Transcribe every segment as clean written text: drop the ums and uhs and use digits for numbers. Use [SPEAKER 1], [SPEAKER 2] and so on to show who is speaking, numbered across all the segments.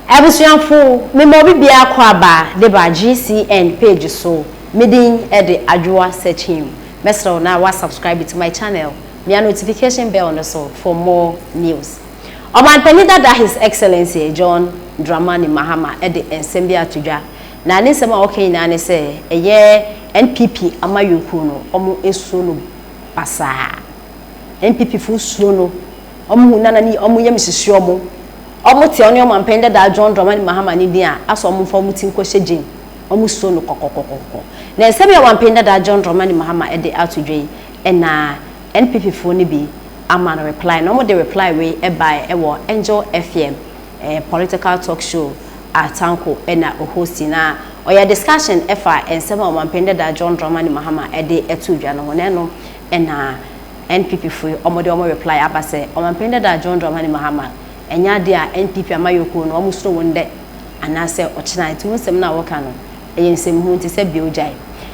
[SPEAKER 1] Abusuafo, mema obi biara kɔ aba de ba GCN page so. Me din de Adwoa Sekyim. Mɛsrɛ wo na wa subscribe to my channel, mia notification bell no so for more news. Ɔmanpanin dada His Excellency John Dramani Mahama de nsɛm bi ato dwa. Na ne nsɛm a ɔka nyinaa ne sɛ ɛyɛ NPP amayɔkuo no wɔn suro no basaa. NPP fo suro no, wɔn hu nana ne wɔn yam hyehye wɔn. Wɔn te ɔne ɔmanpanin dada John Dramani Mahama ne din a asɛ wɔn mfa wɔn ti nkɔhyɛ gyem. Wɔn suro no kɔkɔkɔkɔkɔ. Na nsɛm yi a ɔmanpanin dada John Dramani Mahama de ato dwa yi na NPP foɔ no bi ama no reply. Na wɔn de reply wei baeɛ wɔ Angel FM political talk show a Tanko na ɔhosti. Na ɔyɛ discussion ɛfa nsɛm a ɔmanpanin dada John Dramani Mahama de too dwa no ho. Na ɛno na NPP foɔ yi wɔn de wɔn reply aba sɛ ɔmanpanin dada John Dramani Mahama ɛnyɛ adeɛ a NPP amayɔkuo no wɔn suro wo ndɛ anaasɛ ɔkyena nti wo nsɛm no a woka no ɛyɛ nsɛmhunu nti sɛ bio gyae.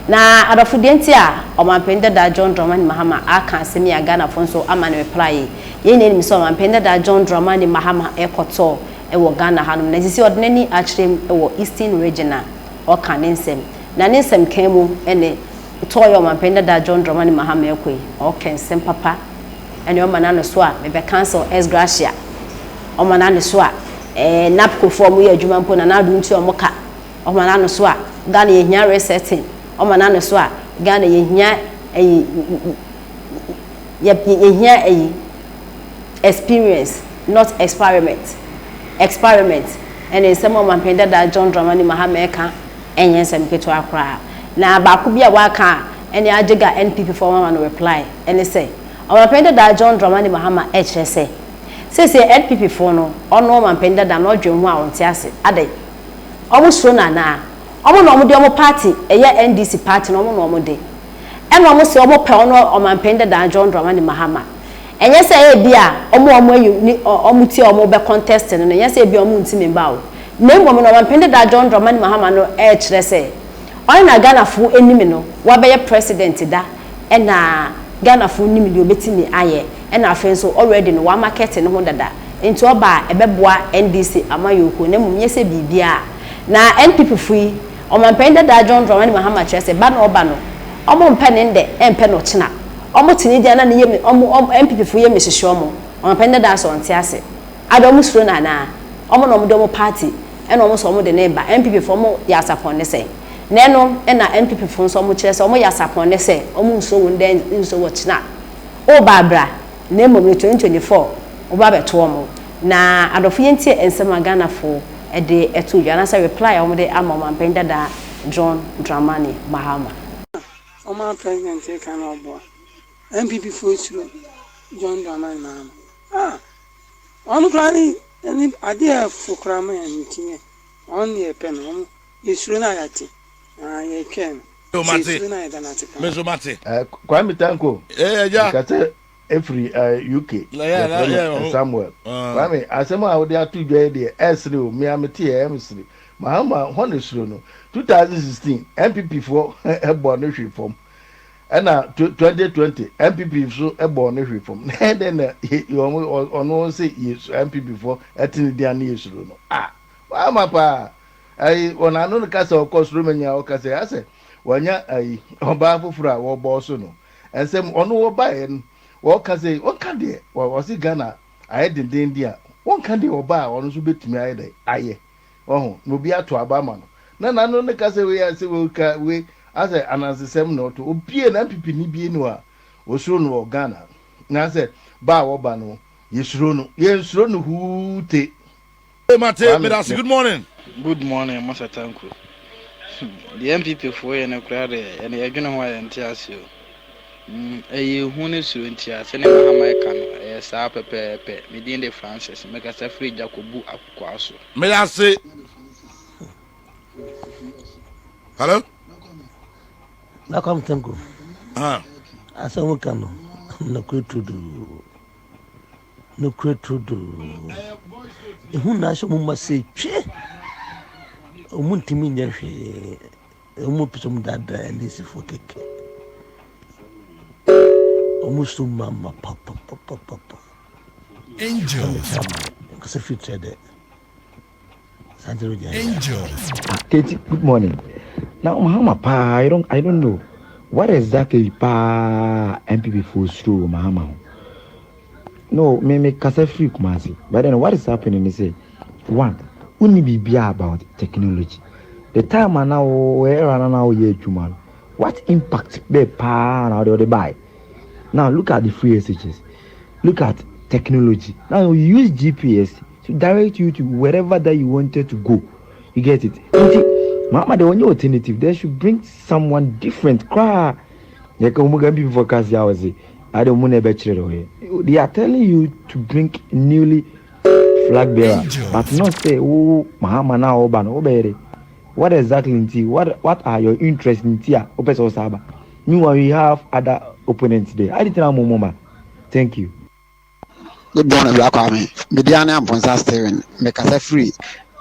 [SPEAKER 1] Na adɔfo deɛ nti a ɔmanpanin dada John Dramani Mahama aka asɛm yi a Ghanafoɔ nso ama no reply yi, yɛn nyinaa nim sɛ ɔmanpanin dada John Dramani Mahama rekɔtɔ wɔ Ghana hanom na sisi ɔde n'ani akyerɛ mu wɔ Eastern Region a ɔka ne nsɛm na ne nsɛm kan mu ne tɔɔ yɛ ɔmanpanin dada John Dramani Mahama rekɔ yi ɔka nsɛm papa ɛne ɔma n'ano so a mebɛ cancel ex gratia ɔma n'ano so a ɛɛ NAPCO foɔ ɔmo yɛ adwuma mpo Nana Addo nti ɔmo ka ɔma n'ano so a Ghana yɛhia resetting ɔma n'ano so a Ghana yɛhia ɛyi yɛ yɛhia ɛyi experience not experiment experiment ɛne nsɛm a ɔmanpanin dada John Dramani Mahama ɛka ɛnyɛ nsɛm ketewa koraa na baako bi a waka a ɛne agyega NPP foɔ mama no reply ɛne sɛ ɔmanpanin dada John Dramani Mahama ɛkyerɛ sɛ seesei NPP foɔ no ɔno ɔmanpanin dada no ɔdwen ho a ɔnte ase adɛn ɔmo suro no anaa ɔmo na ɔmo de ɔmo party ɛyɛ NDC party no ɔmo na ɔmo de ɛna ɔmo sɛ ɔmo pɛ ɔno ɔmanpanin dada John Dramani Mahama ɛnyɛ sɛ ebi a ɔmo ɔmo ayi ni ɔmo ti a ɔmo bɛ contest no no ɛnyɛ sɛ ebi a ɔmo ntumi ba o na mmom no ɔmanpanin dada John Dramani Mahama no ɛrekyerɛ sɛ ɔne na Ghanafoɔ anim no wabɛyɛ president da ɛna Ghanafoɔ nim deɛ obetumi ayɛ ɛna afei nso already no wamarket ne ho dada nti ɔba a ɛbɛboa NDC amayɔkuo na mmom nyɛ sɛ biribiara na NPP fo yi ɔmanpanin dada John Dramani Mahama kyerɛ sɛ ba na ɔba no ɔmo mpɛ ne ndɛ ɛmpɛ no ɔkyena ɔmo te ne din na ne yɛ ɔmo ɔmo NPP fo yɛ mehyehyɛ ɔmo ɔmanpanin dada sɛ ɔnte ase ada ɔmo suro no anaa ɔmo na ɔmo de ɔmo party ɛna ɔmo sɛ ɔmo de ne ba NPP fo ɔmo yɛ asapɔn ne sɛ na ɛno ɛna NPP fo nso ɔmo kyerɛ sɛ ɔmo yɛ asapɔn ne sɛ ɔmo nsuo wɔn dɛ nsuo wɔ kyena ɔba abra na mmom no 2024 ɔba abɛto ɔmo na adɔfo yɛn tie nsɛm a Ghanafoɔ ɛde ɛto dwa anaasɛ reply a wɔde ama ɔmanpanin dada John Dramani Mahama.
[SPEAKER 2] Former president ka na ɔboa NPP foɔ suro John Dramani Mahama. Ah, ɔno koraa ne ne adeɛ a ɛfo koraa ma yɛn nti yɛ ɔno ne yɛpɛ no ɔmo yɛsuro no a yɛate ah yɛtwɛn no.
[SPEAKER 3] Yo,
[SPEAKER 2] Sɛ
[SPEAKER 3] mate.
[SPEAKER 2] yɛsuro no a yɛda no ase paa.
[SPEAKER 3] Me nso mate.
[SPEAKER 4] Kwame Tanko.
[SPEAKER 3] Ɛgya.
[SPEAKER 4] Nkasa efiri UK.
[SPEAKER 3] Na,
[SPEAKER 4] yɛfrɛ no
[SPEAKER 3] yeah,
[SPEAKER 4] Samuel.
[SPEAKER 3] Ah.
[SPEAKER 4] Kwame, asɛm a wode ato dwa yi deɛ ɛsere o, mmea mete yɛ ɛmsere. Mahama hɔ ne suro no 2016 NPP foɔ ɛbɔ ne hwe fam ɛna 2020 NPP nso ɛbɔ ne hwe fam na ɛdɛn na ɔmo ɔno sɛ yɛ NPP foɔ ɛte ne din ne yɛ suro no ah wama paa ayi wɔn ano no kasa ɔkɔ soro manya ɔkasa asɛ wɔnya ayi ɔbaa foforɔ a wɔbɔ so no ɛnsɛm ɔno wɔbaeɛ no wɔka sɛ wɔka deɛ wɔsi Ghana ayɛ dendenden a wɔnka deɛ ɔbaa a ɔno nso bɛtumi ayɛ dɛ ayɛ ɔho na obi ato aba ama no na n'ano ne kasa wei asɛ wɔka wei asɛ anansesɛm na ɔto obie na NPP ni bie no a osuro no wɔ Ghana na sɛ ba a wɔba no yɛsuro no yɛnsuro no huute.
[SPEAKER 3] Hey, mate.
[SPEAKER 4] Kwame,
[SPEAKER 3] Medase. Good morning.
[SPEAKER 5] Good morning, Masa Tanko. Deɛ NPP foɔ yɛ no koraa deɛ ɛno yɛdwene ho a yɛnte ase o. Ɛyɛ ehu ne suro nti a sɛnea Mahama ɛka no ɛyɛ saa pɛpɛɛpɛ. Me din de Francis. Mekasa firi Jacobu Akokoa so.
[SPEAKER 3] Medase. Hello.
[SPEAKER 6] Na Kwame Tanko.
[SPEAKER 3] Ah.
[SPEAKER 6] Asɛm woka no nokorɛ turodoo nokorɛ turodoo ehu na ahyɛ ɔmo ma sɛ twe ɔmo ntumi nyɛ hwee ɔmo pɛ sɛ ɔmo daadaa NDC foɔ kɛkɛ ɔmo so mama papapapapa.
[SPEAKER 3] Angel.
[SPEAKER 6] Nkasa firi kyerɛ dɛ. Asante region yɛ.
[SPEAKER 7] Katie, good morning. Now, Mahama paa, I don't know what exactly paa NPP foɔ suro Mahama ho. No, me kasa firi Kumasi. But then what is happening is sɛ, one, wonni biribiara about technology. The time a na wo era na na woyɛ adwuma no, what impact bɛɛ paa na wɔde bae? Now look at the free SHS. Look at technology. Now you use GPS to direct you to wherever that you wanted to go. You get it? Nti, Mahama the only alternative, they should bring someone different. Cry. Yɛka wɔn kan people forecast ya wɔ ade wɔn na ɛbɛkyerɛ dɛ ɔyɛ. They are telling you to bring newly flag bearer, but not say, oh, Mahama na ɔba no ɔbɛyɛ de. What exactly nti? What are your interests nti a ɔpɛ sɛ ɔsa aba? Meanwhile, we have other opponents there. Adi tena mo mo ma. Thank you.
[SPEAKER 8] Good morning, Bra Kwame. Media ne Amponsa Steven. Mekasa firi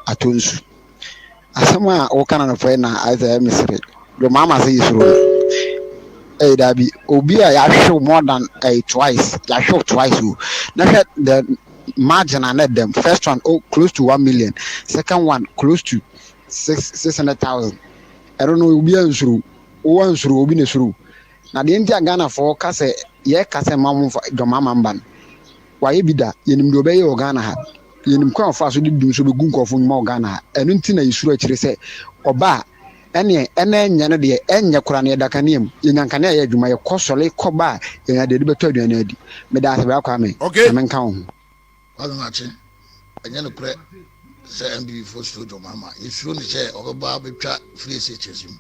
[SPEAKER 8] Atonsu. Asɛm a woka no nɔpɛ na ayɛ sɛ mesere. Do maama sɛ yɛsuro no. Ɛyɛ daabi, obi a yɛahwew more than twice, yɛahwew twice o. Na hwɛ the margin a na ɛdam. First one, oh, close to 1 million. Second one, close to 600,000. Ɛno no obi ansuro. Wo ansuro, obi na suro. Na deɛ nti a Ghanafoɔ ka sɛ yɛka sɛ mma mo dɔm mba no, wayɛ bi da. Yɛnim deɛ ɔbɛyɛ wɔ Ghana ha. Yɛnim kwan a ɔfa so de dum so bɛgu nkurɔfoɔ nnwuma wɔ Ghana ha. Ɛno nti na yɛsuro akyire sɛ ɔba a ɛneɛ ɛnɛ nyɛ no deɛ ɛnyɛ koraa no. Yɛda kanea mu, yɛnya nkanea yɛ adwuma, yɛkɔ sɔre kɔba a yɛnya deɛ de bɛtɔ aduane adi. Meda ase, Bra Kwame.
[SPEAKER 3] Okay.
[SPEAKER 8] Na menka wo ho.
[SPEAKER 9] Kwame Makye, ɛnyɛ nokorɛ sɛ NPP foɔ suro John Mahama. Yɛsuro no sɛ ɔbɛba bɛtwa free SHS mu,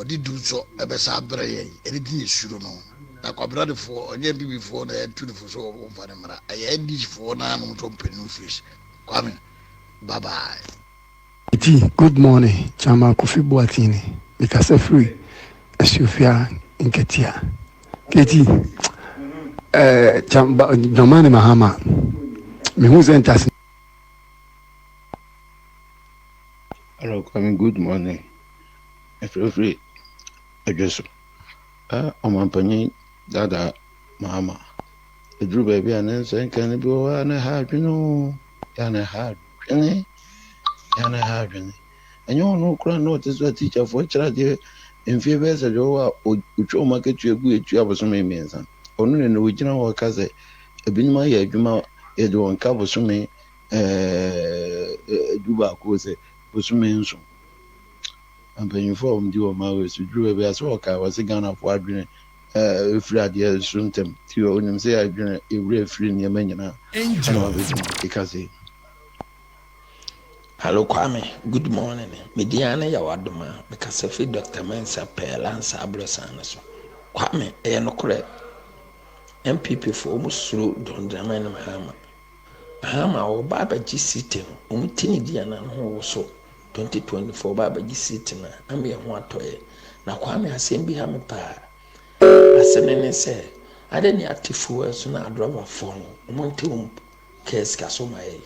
[SPEAKER 9] ɔde dum so ɛbɛsa abrɛ yɛn. Ɛne ti yɛsuro no. Na kwabradefoɔ, ɔnyɛ NPP foɔ na ɛtu ne fo so ɔmfa ne mmara, ɛyɛ NDC foɔ na nom so mpɛ new face. Kwame, bye bye.
[SPEAKER 10] Eti, good morning, Chairman Kofi Boatini. Mekasa firi Asuofia Nketea. Keti, Chamba, Dramani Mahama, mehu sɛ ntase.
[SPEAKER 11] Hello, Kwame. Good morning. Efirifiri adwa so. Ɔmanpanyin dada Mahama. Eduru baabi a ne nsa nka no bi wɔ hɔ a na ɛha adwene o. Ya na ɛha adwene. Ya na ɛha adwene. Ɛnyɛ ɔno koraa na ɔte so a tikyafoɔ kyerɛ adeɛ mfie bɛyɛ sɛ deɛ ɔwɔ a otwa wɔn akatua gu etua bosome 3. Ɔno na ogyina hɔ ka sɛ ebinom ayɛ adwuma, yɛde wɔn ka bosome 11 sɛ bosome 7. Mpanyinfoɔ a wɔdi wɔn awo so duru baabi a sɛ ɔka wɔsi Ghanafoɔ adwene efiri adeɛ so ntɛm ti onim sɛ adwene ewura efiri nneɛma nyinaa ɛna wabɛgyina keka sɛ.
[SPEAKER 12] Hello Kwame, good morning. Media ne yɛ wadoma. Mekasa fi Dr. Mensa pɛɛ lansa aborɔsan no so. Kwame, ɛyɛ nokorɛ. NPP foɔ wɔn suro John Dramani Mahama. Mahama ɔba abɛgye seat no, wɔn ti ne di anan ho wɔ so. 2024 ɔba abɛgye seat no ama yɛn ho atɔ yɛ. Na Kwame, asɛm bi ha me paa. Asɛm no ne sɛ, ade ne ate fuel so na adrɔbafoɔ no, wɔn nte wɔn kaa sika so ma yɛ.